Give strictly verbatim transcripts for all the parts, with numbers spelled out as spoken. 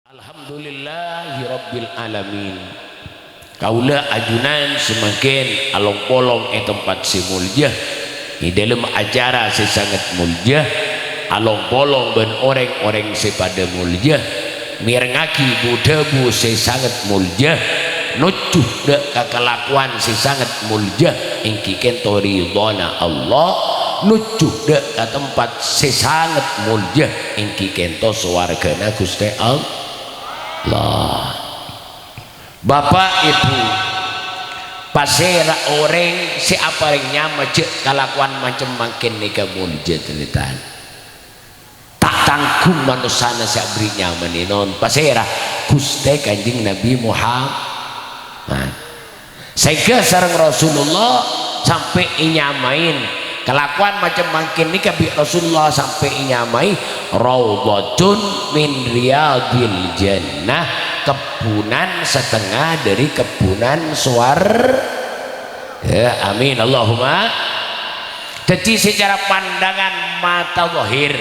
Alhamdulillahirabbil alamin. Kaulâ ajunan samangkèn along-polong è tempat sè molja, è dâlem acara sè sanget molja, along-polong bân orèng-orèng sè padâ molja, mèrengngaghi bu-dhâbu sè sanget molja, nojjhu dâ' ka kalakowan sè sanget molja, èngghi kènto ridhâna Allah, nojjhu dâ' ka tempat sè sanget molja, èngghi kènto sowarghâna Ghustè Allah. Bapa', Èbhu, pasèra orèng sè aparèng nyama jhâ' kalakowan macem mangkèn nèka molja, tarètan? Ta' tangghung manossana sè aberri' nyama nènon. Pasèra? Ghustè Kanjeng Nabi Muhammad. Saèngghâ sareng Rasulullah sampè' ènyamaè, kalakowan macem mangkèn nèka bi' Rasulullah sampè' ènyamaè raudhatun min riyadhil jannah, kebbunan satengnga dâri kebbunan sowar-, ya, amin, Allahumma. Dhâddhi, secara pandangan mata zahir,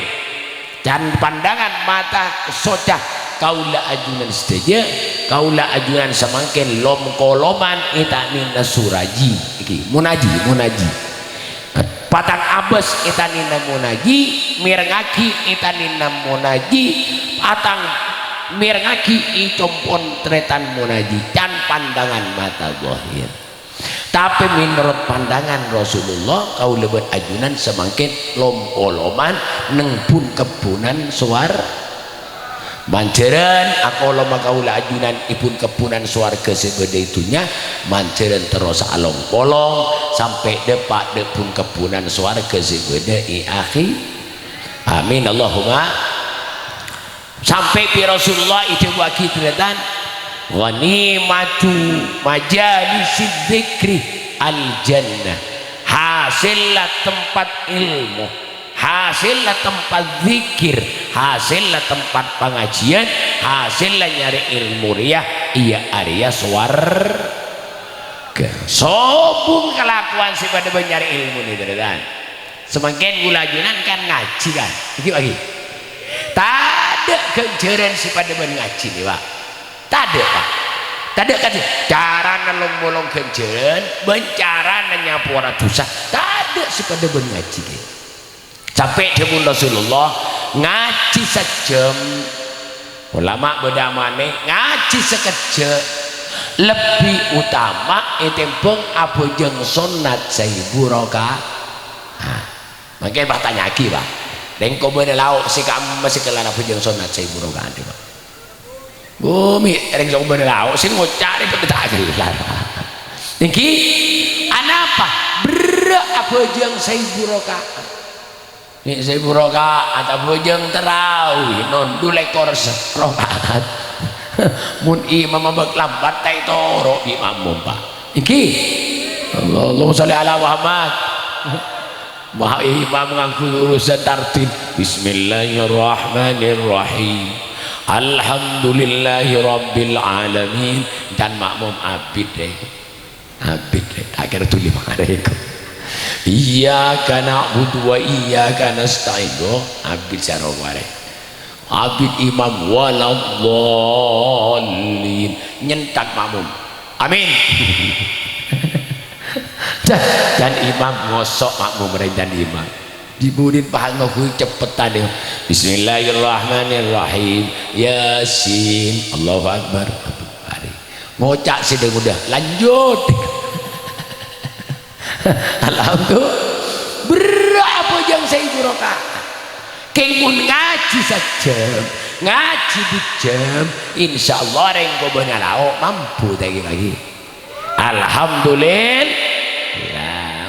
can pandangan mata soca, kaulâ ajunan sadhâjâ, kaulâ ajunan samangkèn lom-koloman è tanèna Suraji, iki, Munaji, Munaji. Patang abâs è tanèna Munaji, mèrengngaghi è tanèna Munaji, atang mèrengngaghi è compo'na tarètan Munaji, can pandangan mata zahir. Tapè menorot pandangan Rasulullah, kaulâ bân ajunan samangkèn lom-koloman neng bun-kebbunan sowar-, manjhârân akoloma kaulâ ajunan è bun-kebbunan sowarghâ sè bâdâ è dhunnya, manjhârân terros along-polong sampè' dâpa' dâ' bun-kebbunan sowarghâ sè bâdâ è akhi-, amin, Allahumma. Sampè' bi' Rasulullah èdhâbuwâghi, tarètan, "Ghanimatu majalisidz dzikri al-jannah." Hasèlla tempat èlmo, hasèlla tempat dzikir, hasèlla tempat pangajiyân, hasèlla nyarè èlmo rèya, iyâ arèya sowarghâ. Sobung kalakowan sè padâ bân nyarè èlmo nè, tarètan. Samangkèn kaulâ ajunan kan ngajhi, kan? Èngghi, èngghi. Tadâ' ghânjhârân sè padâ bân ngajhi, nè, Pak. Tadâ', Pak. Tadâ' kan carana long-molong ghânjhârân bân carana nyapora dhusa. Tadâ' sè padâ bân ngajhi, nè. Sampè' dhâbuna Rasulullah, ngajhi sajjhâm. Ulama bâdâ amanè, ngajhi sakejjhâ' lebbi utama ètèmbhâng abhâjâng sonnat saèbu rakaat. Nah, mangkèn, Pak, tanya'aghi, Pak. Rèng kobâna lao' sè ka'emma sè kellar abhâjâng sonnat saèbu rakaat, Pak. Oh, mè' rèng kobâna lao' sè ngoca' rèng kobâna ta' kellar. Èngghi, anapa? Berrâ' abhâjâng saèbu rakaat. Mè' saèbu rakaat, abhâjâng tarawih, non du lèkor se-, rakaat. Mon imam abâk lambat, ta' ètoro' bi' makmum, Pak. Èngghi. Allah, Allahumma sholli ala Muhammad. Wah, imam ngangghuy urusan tartib. Bismillahirrahmanirrahim. Alhamdulillahirabbil alamin. Can makmum abit, deh. Abit, deh. Akhir tuli marè kok. Iyyaka na'budu wa iyyaka nasta'in. Kok abit sarong marè. Abit imam, "Waladdallin." Nyentak makmum. "Amin." Can, can imam ngosok makmum rèng can imam. Dibudin paham ngaghuy ceppetan, ya. "Bismillahirrahmanirrahim. Yasin. Allahu Akbar." Ngoca' sè dhâ-, mudah. "Lanjut." Alhamdulillah. Berrâ' abhâjâng saèbu rakaat. Kèng mon ngajhi sajjhâm, ngajhi du jhâm, insyaallah rèng kobâna lao' mampu ta' ghi-, lagi. Alhamdulillah.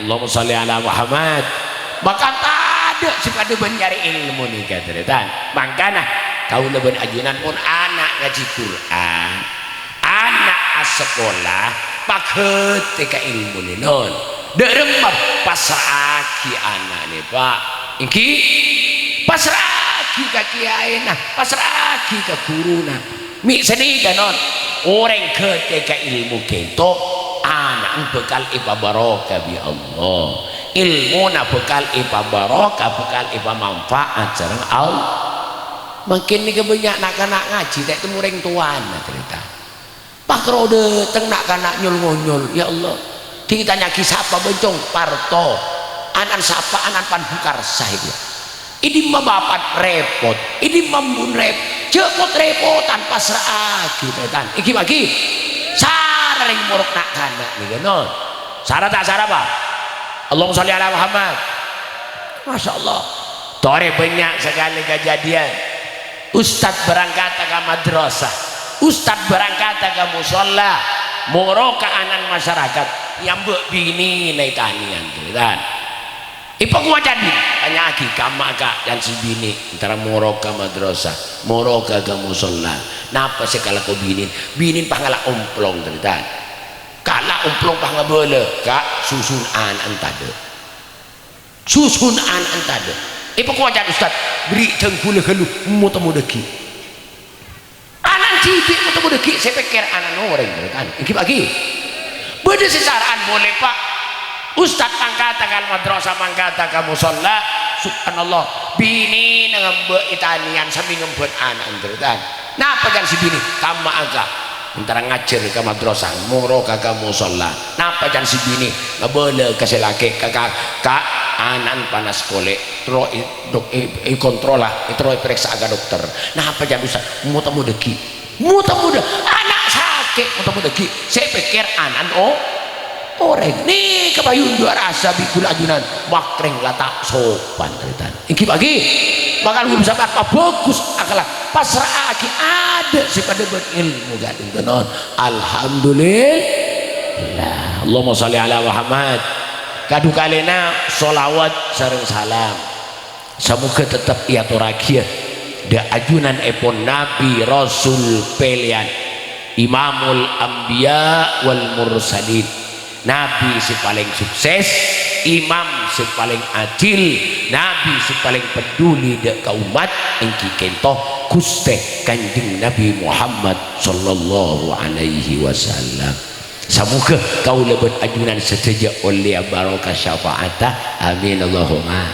Allahumma sholli ala Muhammad. Maka tadâ' sè padâ bân nyarè èlmo nèka, tarètan. Mangkana, kaulâ bân ajunan mon ana' ngajhi Qur'an, ana' asakola, paghâtè ka èlmona, non. Dâ' remma pasra'aghi ana'na, Pak. Èngghi, pasra'aghi ka kèyaèna, pasra'aghi ka ghuruna. Mè' sanèka, non. Orèng ghâtè ka èlmo ghento, ana'na bhâkal èpabaroka bi' Allah. Èlmona bhâkal èpabaroka, bhâkal èpamanfaat sareng Allah. Mangkèn nèka bânnya' na'-kana' ngajhi, ta' ètemmo rèng towana, tarètan. Pas karo dâteng na'-kana' nyol-ngonyol, "Ya Allah." Ding ètanya'aghi, "Sapa, Bâncong?" "Parto." "Ana'na sapa?" "Ana'na Pan Bukarsa iku." "È dimma bapa'na?" "Rèpot." "È dimma embuna?" "Rèp-, jhâ' pot-rèpotan, pasra'aghi, tarètan." Èngghi, èngghi. Sara rèng morok na'-kana' nèka, non. Sara ta' sara, Pa'? Allahumma sholli ala Muhammad. Masya Allah. Torè bânnya' sakalè kajhâdhiyân. Ustad berangkata ka madrasah. Ustad berangkata ka musholla. Moroka ana'na masyarakat. Nyambhâ' binèna è tanèyan, tarètan. Èpakowa ca'na, tanya'aghi, "Kamma'a, Ka', can sè binè', èntara moroka ka madrasah, moroka ka musholla. Napa sè èkalako binèna?" "Binèna pas ngala' omplong," tarètan. "Kala' omplong pas ngabâlâ?" "Ka', susun ana'na tadâ'." Susun ana'na tadâ'. Èpakowa ca'na Ustad, "Bherri' dhâng ghulâ ghâllu, mo-temmo dhâggi'." Ana'na dhibi' mo-temmo dhâggi', sè pèkkèr ana'na orèng, tarètan. Èngghi, Pa', èngghi. Bâdâ sè sara'an polè, Pa'. Ustad mangkata ka madrasah, mangkata ka musholla. Subhanallah. Binèna ngambhâ' è tanèyan sambi ngambhâ' ana'na, tarètan. "Napa can sè binè?" "Kamma'a, Ka', èntara ngajhâr ka madrasah, moroka ka musholla." "Napa can sè binè?" "Ngabâlâ ka sè lakè', Ka', Ka', Ka', ana'na panas kolè', terro è-, dok-, è-, èkontrolla, terro èparèksa'a ka dokter." "Napa can Ustad?" "Mo-temmo dhâggi'." Mo-temmo dhâ-, ana' sakè' mo-temmo dhâggi', sè èpèkkèr ana'na o-, orèng. Nèka payu' jhuwâ rassa bi' ghulâ ajunan, makrèng la ta' sopan, tarètan. Èngghi, Pa', èngghi. Maka lu bisa pa-, pabhâghus akhlak, pasra'aghi adâ' sè padâ bân èlmo ka'dinto, non. Alhamdulillah. Allahumma shalli ala Muhammad. Kadhuwâ kalèna sholawat sareng salam. Samoghâ tettep èatorraghiyâ dâ' ajunanèpon Nabi Rasul pèlèyan, Imamul Anbiya wal Mursalin, Nabi sè palèng sukses, Imam sè palèng adil, Nabi sè palèng peduli dâ' ka ommat, èngghi kènto Ghustè Kanjeng Nabi Muhammad sallallahu alaihi wasallam. Samoghâ kaulâ bân ajunan sadhâjâ ollèya barokah syafa'atta. Amin, Allahumma.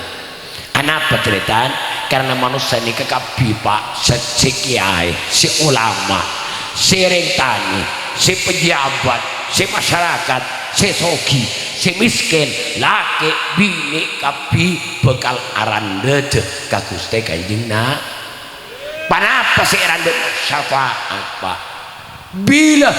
Anapa, tarètan? Karna manossa nèka kabbhi, Pa', sè, sè kèyaè, sè ulama, sè rèng tanè, sè pejabat, sè masyarakat, sè soghi, sè mèskèn, lakè', binè', kabbhi bhâkal arandhâdhâ ka Ghustè Kanjeng Na-, Ponapa sè èrandhâ? Syafa'at, Pa'. Bilâ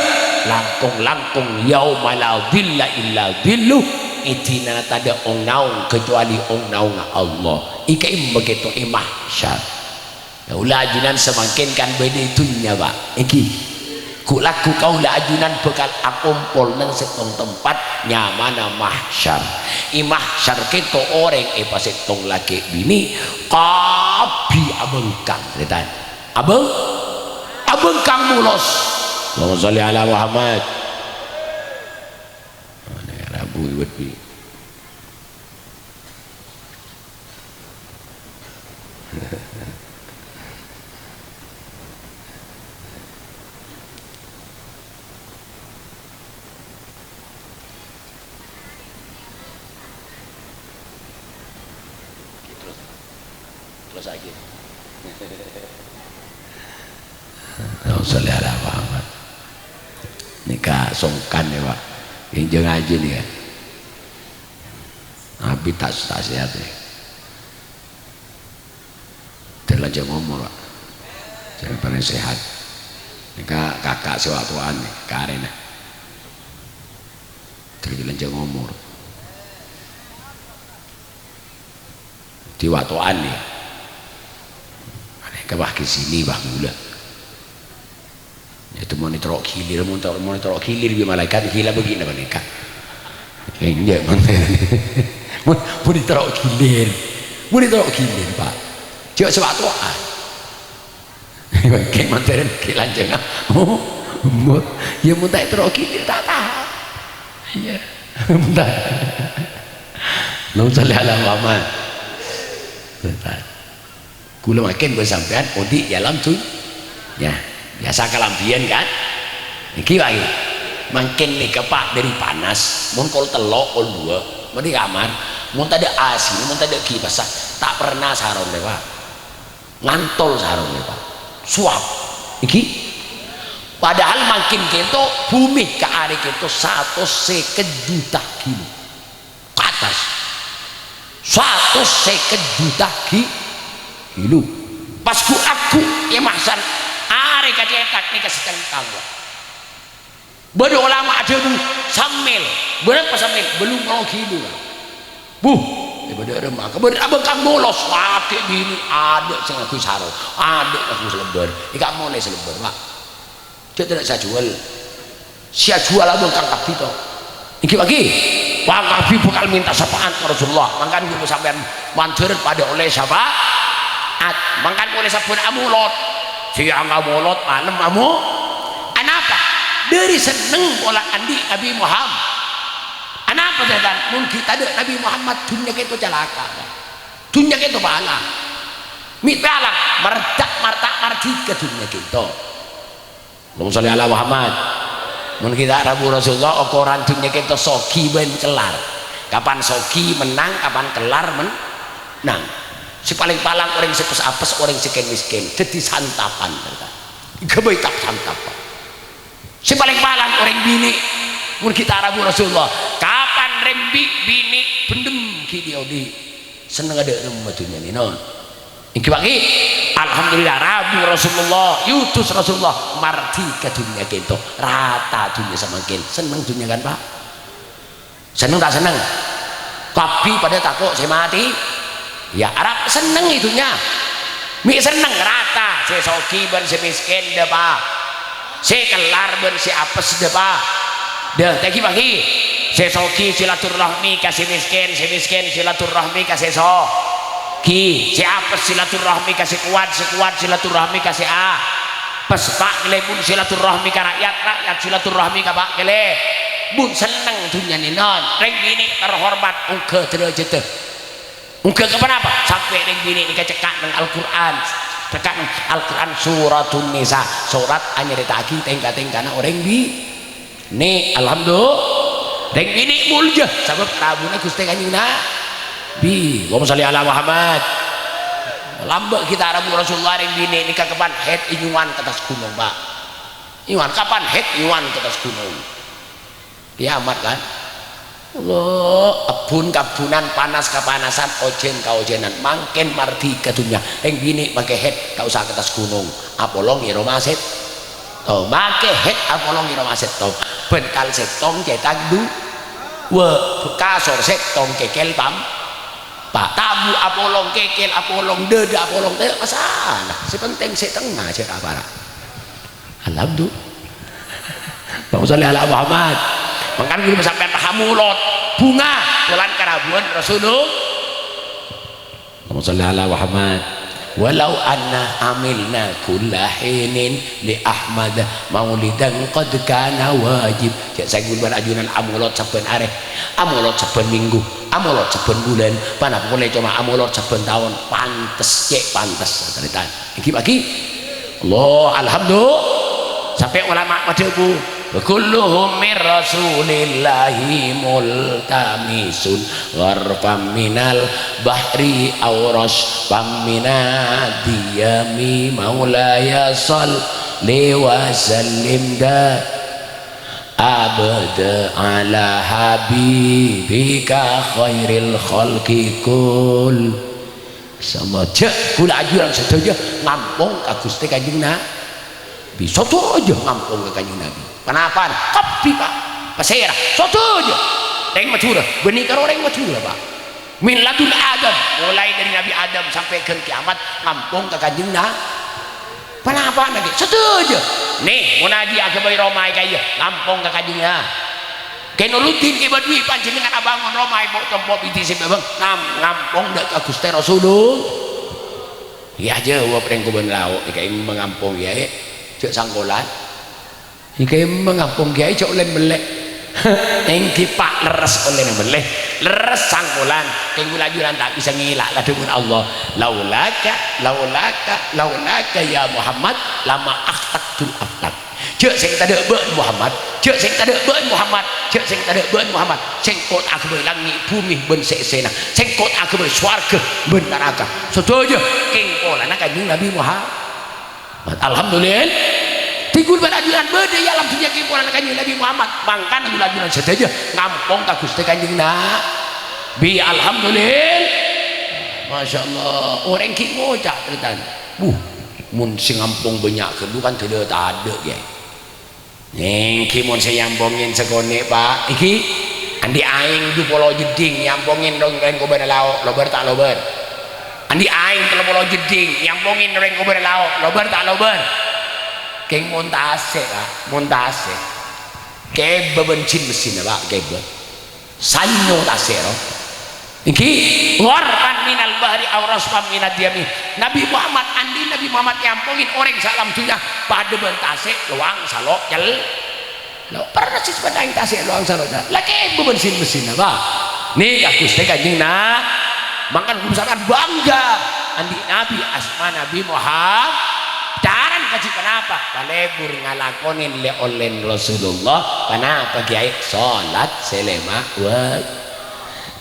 langkong-langkong yauma la dhilla illa dhilluh, è dinana tadâ' ong-naong kecuali ong-naongnga Allah. È ka'imma kèto è mahsyar. Kaulâ ajunan samangkèn kan bâdâ è dhunnya, Pa'. Èngghi. Ghu-, lagghu kaulâ ajunan bhâkal akompol neng sèttong tempat nyamana mahsyar. È mahsyar kèto orèng èpasèttong lakè' binè' kabbhi abhângkang, tarètan. Abhâng-, abhângkang molos. Allahumma shalli ala Muhammad. Ana rabu iwet bi. Terus, terus lagi. Allahumma shalli ala Muhammad. Nèka songkan ya, Pak. Enjeng aja nih ya. Abi tas, tas ya, teh. Terlanjang umur, Pak. Saya paling sehat. Nèka kakak sè wa'-towan nih, karena. Terlanjang umur. Di wa'-towan nih. Anèka, Pak, ke sini, Pak, mula. Yâ, itu mon ètoro' ghilir, mon to-, mon ètoro' ghilir bi' malaèkat, gila bâgina panèka. Enjâ', mon, mon, mon ètoro' ghilir. Mon ètoro' ghilir, Pak. Jhâ' sè wa'-towan. Kèng modern, kèng lanjhângnga. Oh, mon. Yâ, mon ta' ètoro' ghilir, ta' tao. Iyâ. Mon ta'. Allahumma shalli ala Muhammad. Bentar. Kaulâ mangkèn bân sampèyan odi' è alam dun-, ya, biyasa kalambhiyân, kan? Nèkè wae. Mangkèn nèka, Pak, dâri panas, mon kol tello', kol duwâ', mon è kamar, mon tadâ' A C, mon tadâ' kipassa, ta' perna saron, Pak. Ngantol sarongnga, Pak. Suwap. Èngghi. Padahal mangkèn kènto bhumè ka arè kènto satos sèket juta kilo. Ka attas. Satos sèket juta ki-, kilo. Pas ghu-lagghu è mahsyar, arè kacètak nèka sacengkang, Pak. Bâdâ ulama adhâbu, "Sammèl." Bârâmpa sammèl? Bâllung polo kilo. Buh, è bâdâ rèma. Kabâdâ abângkang molos, lakè binè adâ' sè ngangghuy sarong, adâ' ngangghuy salèbâr. Èka' molè salèbâr, Pak. Jhâ' tadâ' sè ajhuwâl. Sè ajhuwâl abângkang kabbhi, to. Èngghi, Pak, ghi? Bângkang kabbhi bhâkal mènta syafaat ka Rasulullah. Mangkana ghu sampèyan mandhâr padâ ollè syafaat. Mangkana polè sabbhân amolod. Sèyang amolod, malem amo-, anapa? Dâri senneng pola andi' Nabi Muhammad. Anapa, Setan? Mon ghi' tadâ' Nabi Muhammad, dhunnya kèto calaka', Pak. Dhunnya kèto palang. Mè' palang, mardhâ-, marta-, mardhika dhunnya kèto. Allahumma sholli ala Muhammad. Mon ghi' ta' rabu Rasulullah, okoran dhunnya kèto soghi bân kellar. Kapan soghi mennang, kapan kellar mennang. Sè palèng palang orèng sè pes-apes, orèng sè kèng-mèskèn. Dhâddhi santapan. Ghâbây tap-santapan. Sè palèng palang orèng binè'. Mon ghi' ta' rabu Rasulullah. Kapan rèng bi-, binè' bhendhem ghi' dhi'-odhi'. Senneng adâ' rèma dhunnya nè, non. Èngghi, Pak, ghi? Alhamdulillah, rabu Rasulullah, èutus Rasulullah, mardhika dhunnya kèto, rata dhunnya samangkèn. Senneng dhunnya, kan, Pak? Senneng ta' senneng? Kabbhi padâ tako' sè matè. Ya, arapa senneng è dhunnya. Mè' senneng rata, sè soghi bân sè mèskèn, dâpa'. Sè kellar bân sè apes, dâpa'. Dâ, ta' èngghi, Pak, ghi? Sè soghi silaturrahmi ka sè mèskèn, sè mèskèn silaturrahmi ka sè soghi. Sè apes silaturrahmi ka sè kowat, sè kowat silaturrahmi ka sè apes. Pa' kalèbun silaturrahmi ka ra'yat, ra'yat silaturrahmi ka pa' kalèbun. Senneng dhunnya nè, non. Rèng binè' terhormat, ongghâ dârâjhâddhâ. Ongghâ ka ponapa? Sampè' rèng binè' nèka cekka' neng Al-Qur'an. Cekka' neng Al-Qur'an Suratun Nisa. Sorat anyarèta'aghi tèngka-tèngkana orèng binè'. Alhamdulillah. Rèng binè' molja sabâb rabuna Ghustè Kanjeng Nabi. Allahumma sholli ala Muhammad. Lambâ' ghi' ta' rabu Rasulullah, rèng binè' nèka kapan haid ènyowan ka attas ghunong, Pak. Ènyowan, kapan haid ènyowan ka attas ghunong. Kiyamat, kan? Allah, ebbhun-kabbhunan, panas kapanasan, ojhân kaojhânan. Mangkèn mardhika dhunnya. Rèng binè' makè haid, ta' osa ka attas ghunong. Apolong è roma sèttong. Makè haid apolong è roma sèttong. Bântal sèttong cètak du-, wâ'. Kasor sèttong kèkèl pam-, pa-, tabu' apolong, kèkèl apolong, dâdâ apolong. Tadâ' masalah. Sè pentèng sètengnga jhâ' ra para'. Alhamdulillah. Allahumma sholli ala Muhammad. Mangkana ghulâ sampèyan pahamolot bhunga polana karabuan Rasulullah. Allahumma sholli ala Muhammad. Walau anna amilna kulla hinin li Ahmad maulidan qad kana wajib. Jhâ' saèngghun bân ajunan amolot sabbhân arè, amolot sabbhân minggu, amolot sabbhân bulân, ponapa polè coma amolot sabbhân taon, pantes, cè' pantes, tarètan. Èngghi, Pak, ghi? Allah, alhamdulillah. Sampè' ulama madhâbu, "Kulluhum min Rasulillahi multamisun gharfan minal bahri aw rasyfan minad diyami maulaya shalli wa sallim da abada ala habibika khairil khalqi kull." Samaja ghulâ ajunan sadhâjâ ngampong ka Ghustè Kanjeng Nabi. Sadhâjâ ngampong ka Kanjeng Nabi. Ponapa? Kabbhi, Pak. Pasèra? Sadhâjâ. Rèng Madhurâ. Bânnè karo rèng Madhurâ, Pak. Min ladun Adam. Molaè dâri Nabi Adam sampè' ghân kiyamat ngampong ka Kanjeng Nabi. Ponapa nangèng? Sadhâjâ. Nè, mon aji aghâbây roma è ka'iyâ, ngampong ka Kanjeng Nabi. Kè Nuruddin, Kè Badwi, panjhennengngan abângon roma è po'-compo' bidi' sè bâbâng, ngam-, ngampong dâ' ka Ghustè Rasulullah. Iyâ, jâwâb rèng kobân lao', èkaèmma ngampong, yâ, è. Jhâ' sangkolan. Èkaèmma ngampong, yâ, è, jhâ' ollè mellè. Èngghi, Pak, lerres ollèna mellè. Lerres sangkolan. Kèng ghulâ ajunan ta' bisa ngèla' la dhâbuna Allah. "Laulaka, laulaka, laulaka, ya Muhammad, lama akhlaqtul aflak." Jhâ' sè tadâ' bâ'na Muhammad, jhâ' sè tadâ' bâ'na Muhammad, jhâ' sè tadâ' bâ'na Muhammad. Sèngko' ta' aghâbây langngè' bhumè bân sè èssèna. Sèngko' ta' aghâbây sowarghâ bân naraka. Sadhâjâ kèng polana Kanjeng Nabi Muhammad. Alhamdulillah. Dhing kaulâ bân ajunan bâdâ è alam dhunnya kèng polana Kanjeng Nabi Muhammad. Mangkana kaulâ ajunan sadhâjâ ngampong ka Ghustè Kanjeng Nabi. Alhamdulillah. Masya Allah. Orèng ghi' ngoca', tarètan. Wuh, mon sè ngampong bânnya' ghâllu kan tadâ'-tadâ', Kèyaè. Èngghi mon sè èampongè sakonè', Pa'. Èngghi, andi' aèng du polo jeddhing, èampongè rèng, rèng kobâna lao', lobâr ta' lobâr? Andi' aèng tello polo jeddhing, èampongè rèng kobâna lao', lobâr ta' lobâr? Kèng mon tasè', Pa', mon tasè'. Kèbâ bân jin messina, Pa', kèbâ. Sanyo tasè', ro. Èngghi, gharfan minal bahri aw rasfan minad diyami. Nabi Muhammad, andi' Nabi Muhammad èampongè orèng saalam dhunnya padâ bân tasè' lowang salo' cel-, lo, persis padâ aèng tasè' lowang salo' cel-, la kèbâ bân sin-messina, Pa'. Nèka Ghustè Kanjeng Na-, mangkana kaulâ sampèyan bangga andi' Nabi asma Nabi Muhammad. Carana kajhi ponapa? Palebur ngalakonè lè-, ollèna Rasulullah. Ponapa, Kèyaè? Salat sè lèma' wak-,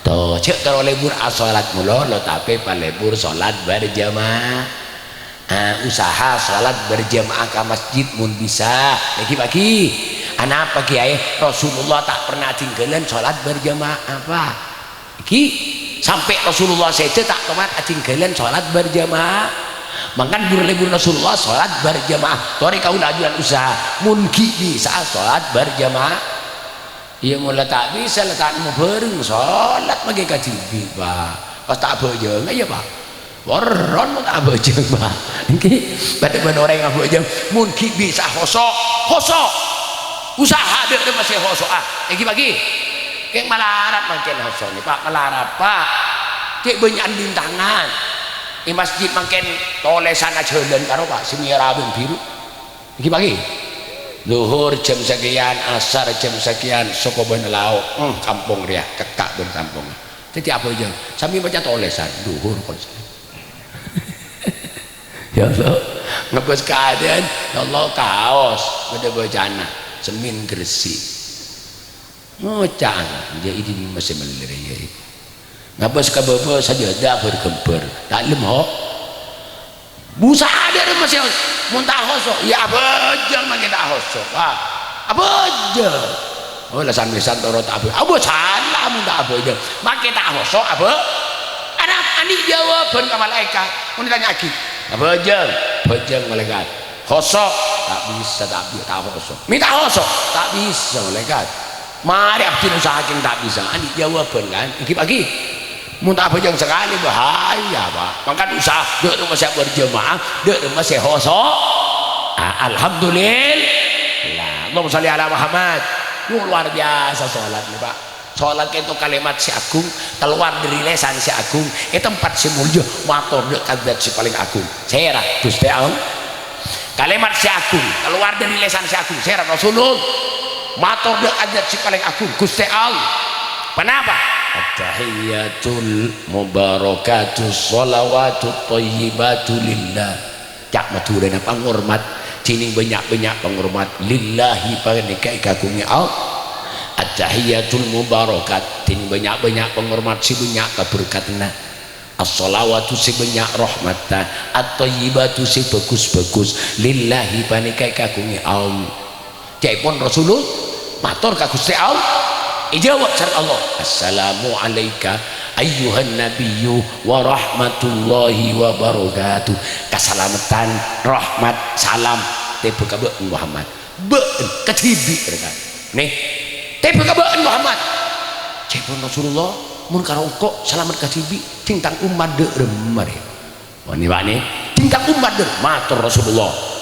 To, jhâ' terro lebur asolat malolo, tapè palebur solat berjamaah. Ah, usaha solat berjamaah ka masjid mon bisa. Èngghi, Pa', èngghi. Anapa, Kèyaè? Rasulullah ta' pernah adhingghâlân solat berjamaah, Pa'. Èngghi, sampè' Rasulullah sèdhâ ta' tomat adhingghâlân solat berjamaah. Mangkana bur-lebur Rasulullah solat berjamaah. Torè kaulâ ajunan usaha, mon ghi' bisa'a solat berjamaah. Iyâ, mon la ta' bisa, la ta' nemmo bhâreng, solat maghi kadhibi', Pa'. Pas ta' abhâjânga, iyâ, Pa'. Weron mon ta' abhâjâng, Pa'. Èngghi, padâ bân orèng abhâjâng, mon ghi' bisa khoso', khoso'. Usaha dâ' remma sè khoso'a. Èngghi, Pa', èngghi. Kèng malarat mangkèn khoso'na, Pa', malarat, Pa'. Cè' bânnya'an bintangan. È masjid mangkèn tolèsanna jhâlân karo, Pa', sè mèra bân biru. Èngghi, Pa', èngghi. Dhuhur jam sakèyan, asar jam sakèyan, sokobâna lao', hmm, kampong rèya, cekka' bân kampongnga. Dhâddhi abhâjâng, sambi maca tolèsan, dhuhur kon. Ya Allah, ngebbhâs kaadâ'ân, ya Allah, kaos, bâdâ bâcana, semmèn gressi. Ngoca', "Jâ' idin masè mellèr, yâ." Ngabâs ka bâbâ sajâdâ bâr-ghembâr. Ta' lem, ho'. Busa adâ' remma sè mon ta' hoso'. Yâ, abhâjâng mangkèn ta' hoso'. Wah, abhâjâng. Oh, la san-mèsan toro' ta' abhâ-, abhâ sala mon ta' abhâjâng. Mangkèn ta' hoso', abhâ-, ana-, andi' jâwâbhân ka malaèkat. Mon ètanya'aghi, "Abhâjâng?" "Abhâjâng, malaèkat." "Hoso'?" "Ta' bisa, ta' bi-, ta' hoso'." "Mè' ta' hoso'?" "Ta' bisa, malaèkat." Marè abdhina usahakèng ta' bisa. Andi' jâwâbhân, kan? Èngghi, Pa', èngghi. Mon ta' abhâjâng sakalè, bahaya, Pa'. Mangkana usaha, dâ' remma sè berjamaah, dâ' remma sè hoso'. Ah, alhamdulillah. Allahumma shalli ala Muhammad. Luar biasa sholat ini, Pa'. Sholat itu kalimat sè agung, keluar dari lèsan sè agung, è tempat sè mulya, mator dâ' ka Dzat sè palèng agung. Sèra, Ghustè Allah. Kalimat sè agung, keluar dari lèsan sè agung, sèra Rasulullah. Mator dâ' ka Dzat sè palèng agung, Ghustè Allah. Ponapa? At-tahiyyatul mubarakatus shalawatut thayyibatu lillah. Ca' Madhurâna pangormat, dhinèng bânnya'-bânnya' pangormat, lillahi panèka èkagungè Allah. At-tahiyyatul mubarakat, dhinèng bânnya'-bânnya' pangormat sè bânnya' kaberkadhânna. As-shalawatu sè bânnya' rahmatta, at-thayyibatu sè bhâghus-bhâghus, lillahi panèka èkagungè Allah. Ca'èpon Rasulullah mator ka Ghustè Allah, èjâwâb sareng Allah, "Assalamu alaika ayyuhan nabiyyu wa rahmatullahi wa barakatuh." Kasalameddhân, rahmat, salam tèbâ ka bâ'na Muhammad. Bâ'na kadhibi', rèkan. Nè, tèbâ ka bâ'na Muhammad. Ca'èpon Rasulullah, "Mon karo engko' salamet kadhibi', dhing tang ommat dâ' remma rè." Wani-wani, dhing tang ommat dâ' mator Rasulullah.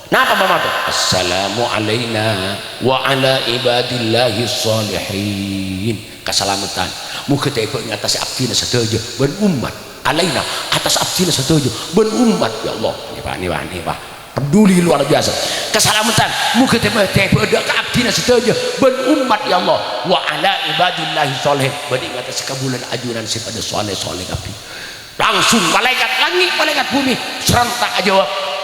Napa mator? "Assalamu alaina wa ala ibadillahis shalihin." Kasalameddhân. Moghâ tèbâ è attas abdhina sadhâjâ bân ommat. Alaina, attas abdhina sadhâjâ bân ommat, ya Allah. Wani-wani, wah. Peduli luar biasa. Kasalameddhân. Moghâ tèbâ, tèbâ dâ' ka abdhina sadhâjâ bân ommat, ya Allah. Wa ala ibadillahis shalihin. Bân è attas kabulâna ajunan sè padâ shaleh-shaleh kabbhi. Langsung malaèkat langngè', malaèkat bhumè, serentak ajâwâb.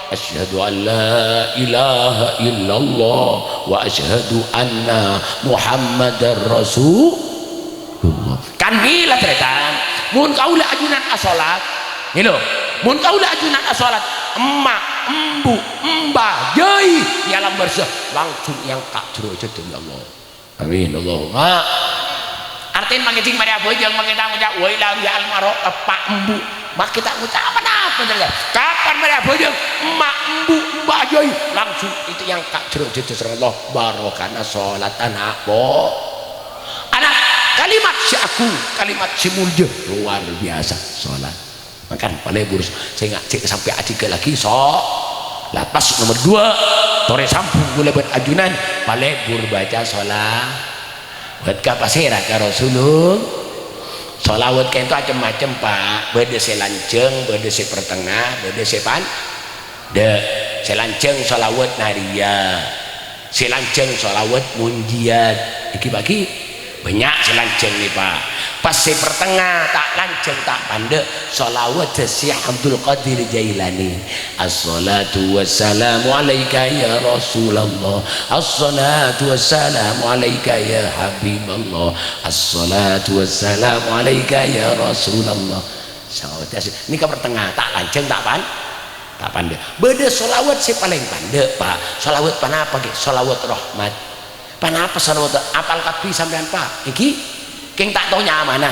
Asyhadu an la ilaha illallah wa asyhadu anna Muhammadar Rasulullah. Kan mila, tarètan. Mon kaulâ ajunan asholat, ngèlo. Mon kaulâ ajunan asholat, emma', embu', embhâjâi è alam barzakh, langsung èangka' derajat dâri Allah. Amin, Allahumma. Artèna mangkèn jhâ' marè abhâjâng, mangkèn ta' ngoca', "Wâi, la rèya almaro eppa' embu'." Mangkèn ta' ngoca' apa-napa, tarètan. Kapan marè abhâjâng, emma', embu', embhâjâi, langsung èangka' derajat dâri Allah. Barokana sholat ana', bo. Ana', kalimat sè agung, kalimat sè molja, luar biasa sholat. Mangkana palebur sè nga-, sè sampè' adhigghâlaghi so-, la pas nomer dua, torè sambung kaulâ bân ajunan, palebur baca sholawat ka pasèra? Ka Rasulullah. Sholawat ka'dinto cem-macem, Pak. Bâdâ sè lanjhâng, bâdâ sè partengnga, bâdâ sè pan-, dâ'. Sè lanjhâng sholawat nariyah. Sè lanjhâng sholawat munjiyat. Èngghi, Pak, ghi? Bânnya' sè lanjhâng nè, Pak. Pas sè partengnga ta' lanjhâng, ta' pandâ', sholawat Syekh Abdul Qadir Jailani. Assalatu wassalamu alaika ya Rasulullah. Assalatu wassalamu alaika ya Habiballah. Assalatu wassalamu alaika ya Rasulullah. Sholawat Yasin. Nèka partengnga, ta' lanjhâng, ta' pan-, ta' pandâ'. Bâdâ sholawat sè palèng pandâ', Pak. Sholawat panapa, ghi? Sholawat rahmat. Panapa sholawat? Apal kabbhi sampèyan, Pak? Èngghi? Kèng ta' tao nyamana.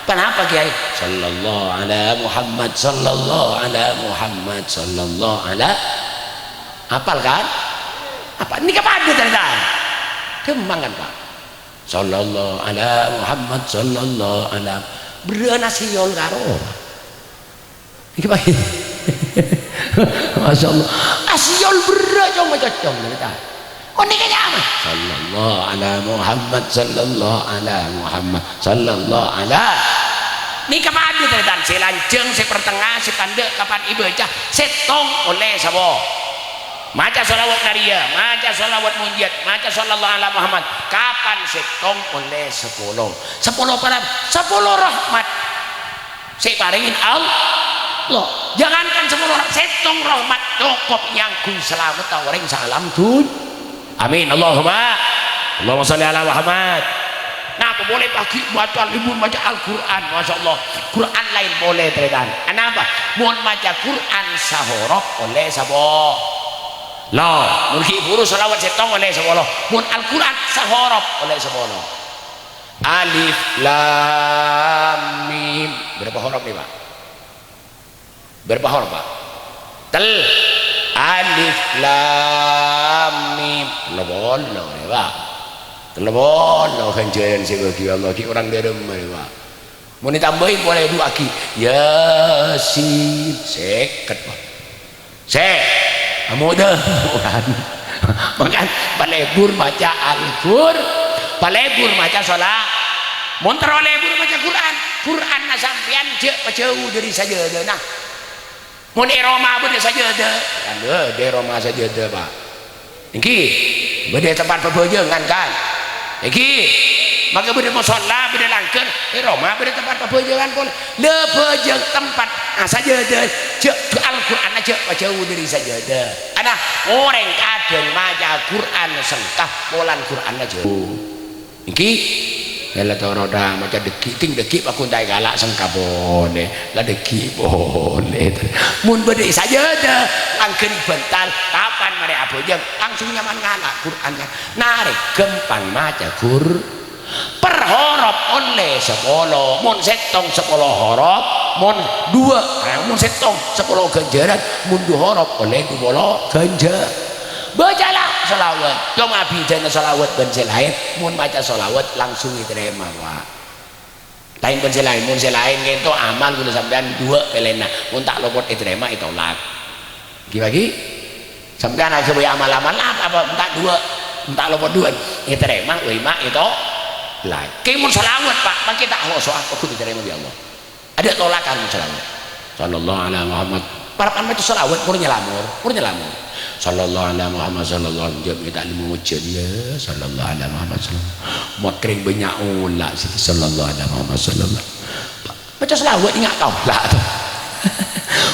Panapa, Kèyaè? Sallallahu ala Muhammad, sallallahu ala Muhammad, sallallahu ala. Apal, kan? Apa? Nèka padâ, tarètan. Ghâmpang, kan, Pak? Sallallahu ala Muhammad, sallallahu ala. Berrâ'na sèyol karo. Iki, Pak. Masya Allah. Asèyol berrâ' cong-macocong, tarètan. Oh, nèka nyama. Sallallahu ala Muhammad, sallallahu ala Muhammad, sallallahu ala. Nèka padâ, tarètan. Sè lanjhâng, sè partengnga, sè tandhâ, kapan èbâca, sèttong ollè sapo. Maca sholawat nariyah, maca sholawat munjiyat, maca sallallahu ala Muhammad. Kapan sèttong ollè sapolo. Sapolo para-, sapolo rahmat sè èparèngè Allah. Jangankan sapolo rah-, sèttong rahmat cokop nyangghu salameddhâ orèng saalam dun-, Amin. Allahumma. Allahumma sholli ala Muhammad. Napa polè paghi' maca, lebur maca Al-Qur'an, Masya Allah. Qur'an laèn polè, tarètan. Anapa? Mon maca Qur'an sahorop ollè sapo-, lo. Mon ghi' buru sholawat sèttong ollè sapolo. Mon Al-Qur'an sahorop ollè sapolo. Alif Lam Mim. Berapa huruf nih, Pak? Berapa huruf, Pak? Tel-, Alif Lam Mim. Tello polo, ya, Pak. Tello polo ghânjhârân sè èbâghi Allah, ghi' orèng dâremma, ya, Pak. Mon ètambâi polè duwâ' aghi. Yasin, sèket, Pak. Sè, amoda, bukan. Mangkana palebur maca Al-Qur-, palebur maca shola-, mon terro lebur maca Qur'an, Qur'anna sampèyan jhâ' pajhâu dâri sajâdâna. Mon è roma bâdâ sajâdâ, kan bâdâ è roma sajâdâ, Pak. Èngghi, bâdâ è tempat pabhâjângan, kan? Èngghi, mangkana bâdâ mosolla, bâdâ langghâr, è roma bâdâ tempat pabhâjângan polè. La bhâjâng tempat, ah, sajâdâ, jhâ', Al-Qur'anna jhâ' pajhâu dâri sajâdâ. Ana, orèng kadhâng maca Qur'an sengka, polana Qur'anna jhâu. Èngghi? Yâ la toro' dâ' maca dhâggi', ting dhâggi' paggun ta' èkala' sengka polè, la dhâggi' polè. Mon bâdâ è sajâdâ, langghâr bântal, kapan marè abhâjâng, langsung nyaman ngala' Qur'an, kan. Narè ghâmpang maca Qur-, per horop ollè sapolo, mon sèttong sapolo horop, mon duwâ', eh, mon sèttong sapolo ghânjhârân, mon du horop ollè du polo ghânjhâ-, Bâcala sholawat. Coma bhidhâna sholawat bân sè laèn. Mon maca sholawat langsung ètarèma, Pak. Laèn bân sè laèn. Mon sè laèn ka'dinto amal kaulâ sampèyan duwâ' pèlèna. Mon ta' lopot ètarèma, ètolak. Ghi-, bâghi? Sampèyan aghâbây amal-amal apa, apa, mon ta' duwâ', mon ta' lopot duwâ'. Ètarèma, wâi ma' ètolak. Kèng mon sholawat, Pak, mangkè ta' hoso'a, paggun ètarèma bi' Allah. Adâ' tolakan sholawat. Sallallahu ala Muhammad. Parappa'na maca sholawat, mor nyalamor, mor nyalamor. Sallallahu ala Muhammad, sallallahu alaihi wasallam. Jhâ' mènta lèma ojhân, ya. Sallallahu ala Muhammad, sallallahu. Makrèng bânnya' ola' sè sallallahu ala Muhammad, sallallahu. Maca sholawat, enga' kaulâ, to.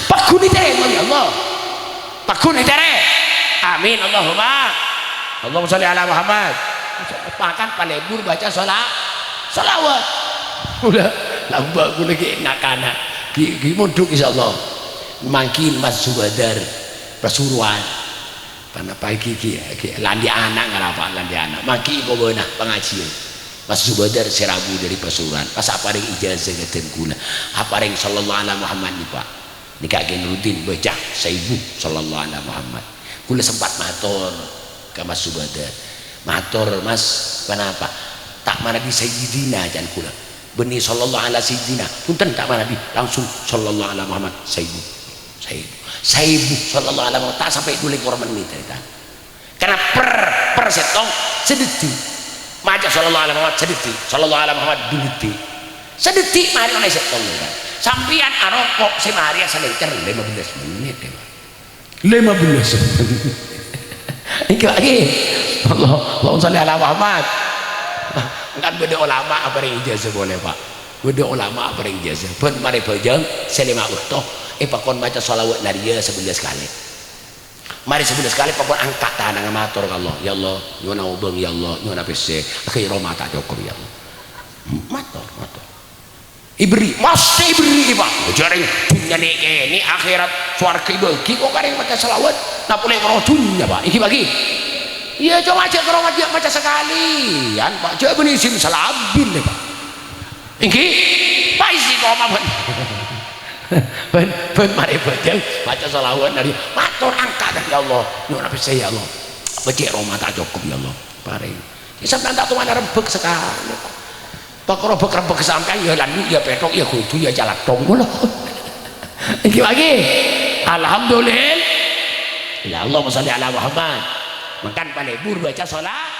Paggun ètarèma bi' Allah. Paggun ètèrè. Amin. Allahumma. Allahumma sholli ala Muhammad. Makan palebur baca shola-, sholawat. Kaulâ lambâ' kaulâ ghi' na'-kana'. Ghi', ghi' mondhuk insyaallah. Mangkèn Mas Subadar Pasuruan. Panapa iki, iki, iki landi ana' ngarapa landi ana'. Mangkèn kobâna pangajiân. Mas Subadar sè rabu dâri Pasuruan. Pas aparèng ijazah ka dân kaulâ. Aparèng shallallahu ala Muhammad nèka, Pak. Nèka Kè Nuruddin baca saèbu shallallahu ala Muhammad. Kaulâ sempat mator ka Mas Subadar. Mator, "Mas, panapa? Ta' manabi Sayyidina," can kaulâ. "Bânnè shallallahu ala Sayyidina." "Bhunten, ta' manabi." Langsung shallallahu ala Muhammad saèbu. Saèbu. Saèbu shallallahu ala Muhammad. Ta' sampè' dhu lèkor mennit, tarètan. Karena per, per sèttong sadhâddhi. Maca shallallahu ala Muhammad sadhâddhi, shallallahu ala Muhammad dhu dhâddhi. Sadhâddhi marè ollè sèttong, ya kan? Sampèyan aroko' sè marèya salèncèr lèma bellâs mennit, ya, Pak. Lèma bellâs mennit. Iki lagi. Allah, Allahumma sholli ala Muhammad. Kan bâdâ ulama aparèng ijazah polè, Pak. Bâdâ ulama aparèng ijazah. Bân marè bhâjâng sè lèma bâkto èpakon maca shalawat narèya sabellâs kalè. Marè sabellâs kalè pokok angka' tanangnga mator ka Allah. "Ya Allah, nyo'ona obâng, ya Allah, nyo'ona pèssè. Akhèr roma ta' cokop, ya Allah." Mator, mator. Èberri', mastè èberri', Pak. Jhâ' rèng dhunnya nè'-kènè', akhèrat, sowarghâ èbâghi, kok karèng maca shalawat. Napolè karo dhunnya, Pak. Ènggi bâghi. Iyâ, coma jhâ' karo maca, maca sakalèyan, Pak. Jhâ' bânnè isin salabin, ya, Pak. Ènggi, Pak istiqomah, bân. Bân, bân marè bhâjâng, maca shalawat narèya. Mator angka', "Ya Allah, nyo'ona pèssè, ya Allah. Becce' roma ta' cokop, ya Allah. Parèng." Ya, sampèyan ta' toman rembhâk sakalè, Pak. Pakara bhâk-rembhâk sampèyan, ya landu', ya pèthok, ya ghudhu, ya calathong, ngono. Ènggi bâghi. Alhamdulillah. Ya, Allahumma sholli ala Muhammad. Mangkèn palebur baca sholat.